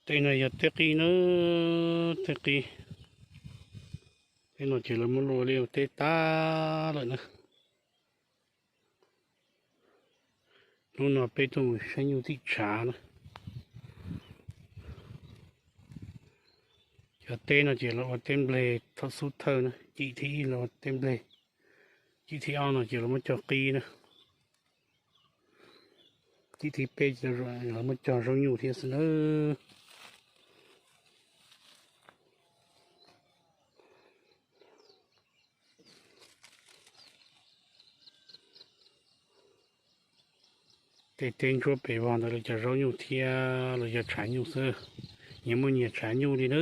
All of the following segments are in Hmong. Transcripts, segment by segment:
Tej no yog teb qib na, teb qib. Teb no ces lawv muab luaj li teb tag lawm na. Hnub no peb tuaj mus saib nyuj tim tshav na. Cov teb no ces lawv ua teb npleg thaum xub thawj na, cim thib ib lawv ua teb npleg, cim thib ob no ces lawv muab cog qib na, cim thib peb lawv muab cog zaub nyuj thiab xwb na. Tej teb ntsuab pes vog ntawd lawv cog zaub nyuj thiab los yog tshav nyuj xwb, nyias muaj nyias tshav nyuj li na.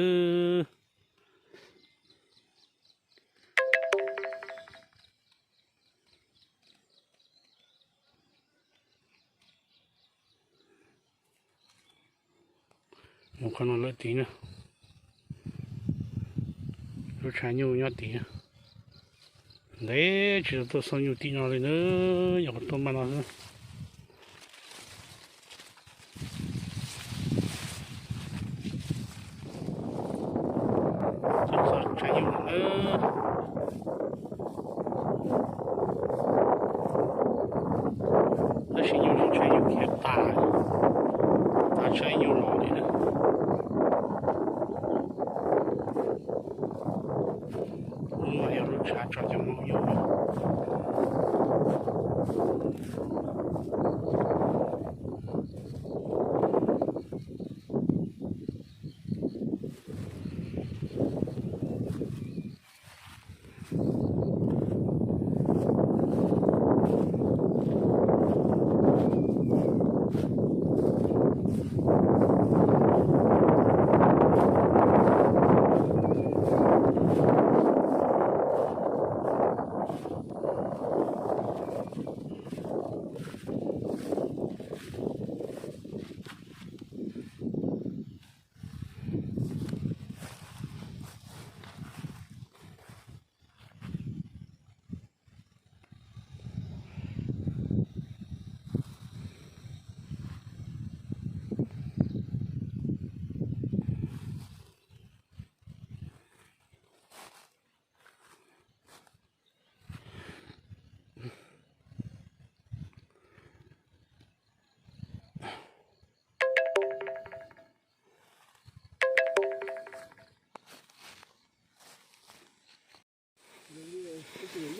Mus qhov no lawm tid na. Lub tshav nyuj nyob tid. Ntev tsis tau tuaj xauj nyuj tim no li na, yog qhov tuaj maj no xwb. Tshav nyuj na. Tab sis nyuj tsis tshav nyuj khiav tas, tas tshav nyuj los li na. Lub no yog lub tshav tso cov maum nyuj.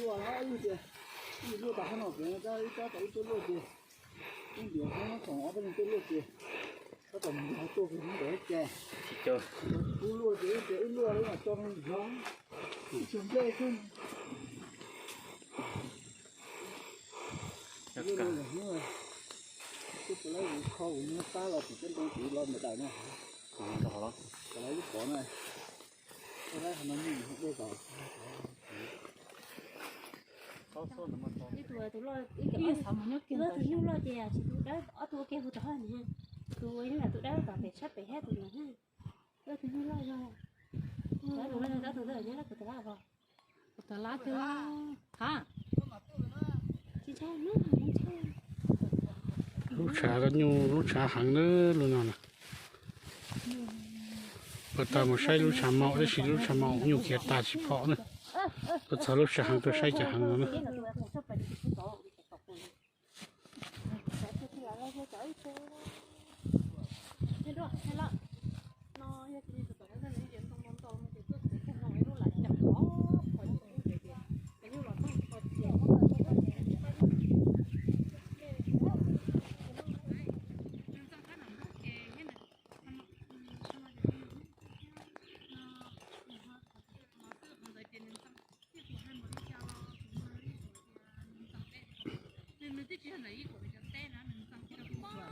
Luaj, luaj tas hov no ces ib rab tom ib tuaj luaj ces, ib ntiav hov no tsoom ob peb leeg tuaj luaj ces, tab tom mus nrog tuaj ntawd ces, kuv luaj ces ib tias wb luaj los mas tso nrog ib tug nplej xwb. Twb puas laib kuv kho kuv muab pab los tim teb ntoo kuv los ntawm daim no, los lub pov na. Ib tug, tus nyuj loj ces tsis tus dawb, ob tug ua ke hu tod ne. Tus ua nyuj yam tus dawb tom pem sab pem thiab tus no. Tus nyuj loj yog, tus loj yog tus ntawd nyob rau kuv tus lab os. Kuv tus lab twb, ha, tsis ntshai, lub tshav nyuj lub tshav heev na, lub no na. Puag ta mus saib lub tshav maum tab sis lub tshav maum nyuj khiav tas tsis pom na. Tuaj txog lub tshav heev tuaj saib tshav heev no na.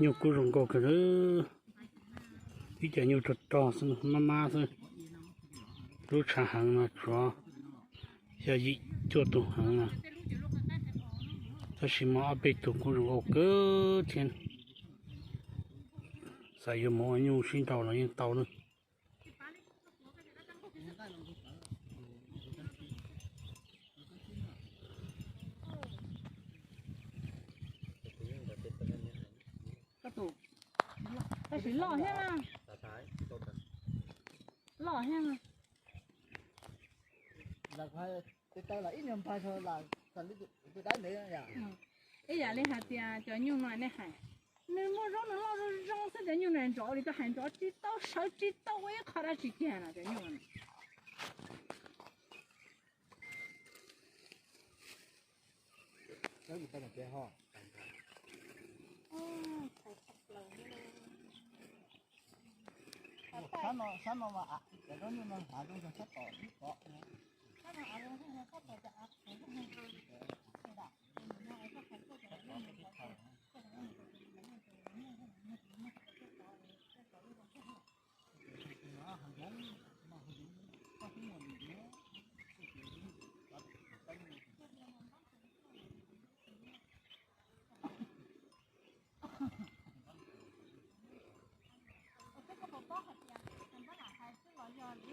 Nyuj kub zoo nkauj kawg, ib co nyuj rog rog xwb, mab mab xwb. Lub tshav heev no tsuav xya yim cuaj tus heev no, tab sis muaj ob peb tug kuj zoo nkauj kawg thiab. Xav yuav mus ua nyuj sib nrau los yeej tau na. Tab sis loj thiab na. loj thiab. Ib yam li hais tias cov nyuj no nej hais, nws muaj zaub nws loj zoo zoo xwb, cov nyuj no nrov li koj hais, nrov tsis tau, sawv tsis tau ua ib qho dab tsi kiag no cov nyuj no. Koj puas paub hais tias nws npab lam hais xwb los yog li